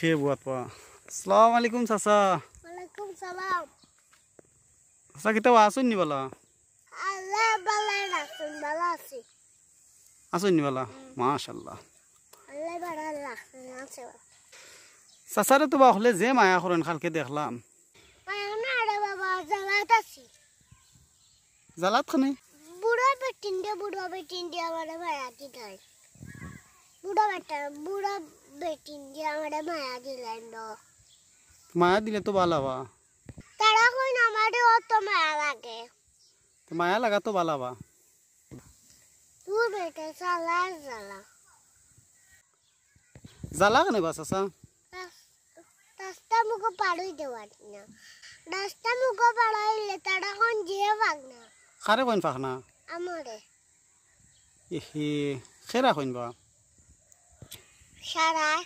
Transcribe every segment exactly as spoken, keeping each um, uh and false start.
কে বুয়াত পা? আসসালামু আলাইকুম চাচা। ওয়ালাইকুম সালাম। চাচা, কিতা আছইন নি বালা? আল্লাহ বালা রাখছইন, বালা আছি। আছইন নি বালা? মাশাআল্লাহ। আল্লাহ বালা রাখছইন, আছে বালা। চাচারে তো বা হকলে যে মায়া করইন, কালকে দেখলাম। মায়া না রে বাবা, জ্বালাত আছি। জ্বালাত কেনে? বুড়া বেটিন দিয়া, বুড়া বেটিন দিয়া আমারে মায়া দিলাইন। বুড়া বেটা, বুড়া বেটিন দিয়া আমারে মায়া দিলাইন রে। মায়া দিলে তো বালা বা। তারা কইন আমারে অত মায়া লাগে। তো মায়া লাগা তো বালা বা। তুই বেটা জ্বালা জ্বালা। জ্বালা কেনে বা চাচা? রাস-, রাস্তা মুখো পার অইতে পারি না। রাস্তা মুখো পার অইলে তারা কইন যে পাগনা। কারে কইন পাগনা? আমারে। এহে, কেরা কইন বা? সারা।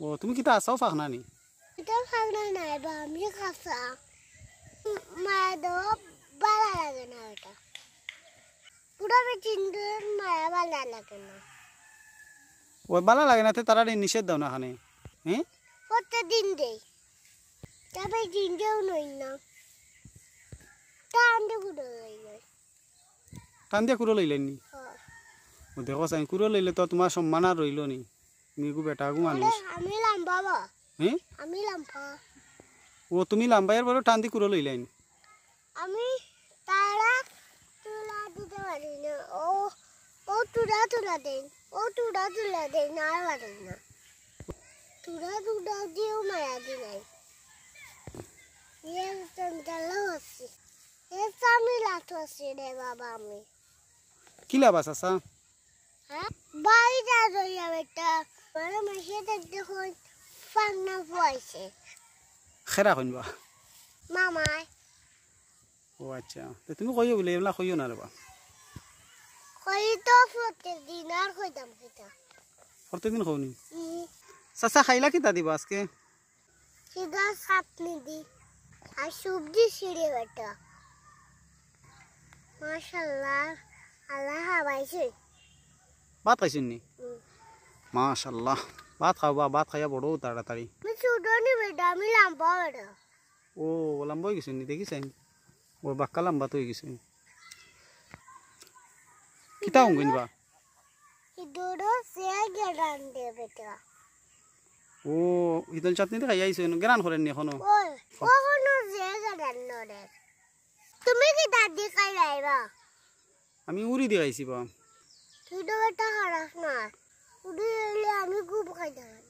ও, তুমি কিতা আছাও পাগনা নি? ইটা পাগনা নায় বা, আমি খাসা। মায়া দেওয়া বালা লাগে না ইটা। বুড়া বেটিনরে মায়া বালা লাগে না। ও বালা লাগে না, তে তারারে নিষেধ দেও না কেনে। হ্যাঁ? প্রত্যেক দিন দেই। তবে দিন দেও নই না। তা আনতে গুলো লই যাই। টান দিয়া কুড়ো লইলাইন নি? হ্যাঁ। ও দেখো চাইন, কুড়ো লইলে তো তুমার সম্মান আর রইলো নি। তুমি এগু বেটা এগু মানুষ। আরে, আমি লাম্বা বা। হ্যাঁ? আমি লাম্বা। ও, তুমি লাম্বা, এর পরে টান দি কুড়ো লইলাইন। আমি তারা তুলা দিতে পারি না। ও, ও তুলা তুলা দেন। ও তুলা তুলা দেন, আর পারি না। তুলা তুলা দিয়েও মায়া দিলাই। ইয়ে, চঞ্চল হচ্ছি। এ, আমি লাথ হচ্ছি রে বাবা, আমি। কি লাভ আছে, চাচা? হ্যাঁ? বাড়ি যা রইয়া বেটা। আমার মাসে দেখতে কই ফান্না ফুয়াইছে। কেরা কইন বা? মামায়। ও আচ্ছা, তো তুমি কইও বলে, এগুলা কইও না রে বা। কই তো প্রত্যেক দিন, আর কইতাম কিতা। প্রত্যেক দিন কও নি? হুম। চাচা, খাইলা কিতা দিবা আজকে? সিধা চাটনি দি, আর সবজি ছিঁড়ে বেটা। মাশাআল্লাহ, আল্লাহ হাবাইছে। ভাত খাইছইন নি? হুম। মাশাআল্লাহ, ভাত খাও বা, ভাত খাইয়া বড় তাড়াতাড়ি। আমি ছোট নি বেটা, আমি লাম্বা বেটা। ও, লাম্বা অই গেছইন নি, দেখি চাইন। ও, বাক্কা লাম্বা তো অই গেছইন। কিতা অঙ্গইন বা? ইদুরো সে গেরান দে বেটা। ও, ইদল চাটনি দেখাই আইছইন, গেরান করেন নি এখনো? ওই, কখনো যে গেরান নরে। তুমি কিতা দি খাই যাইবা? আমি উরি দি খাইছি বা। তুই তো বেটা খারাপ না। উরি হইলে আমি খুব খাইতাম।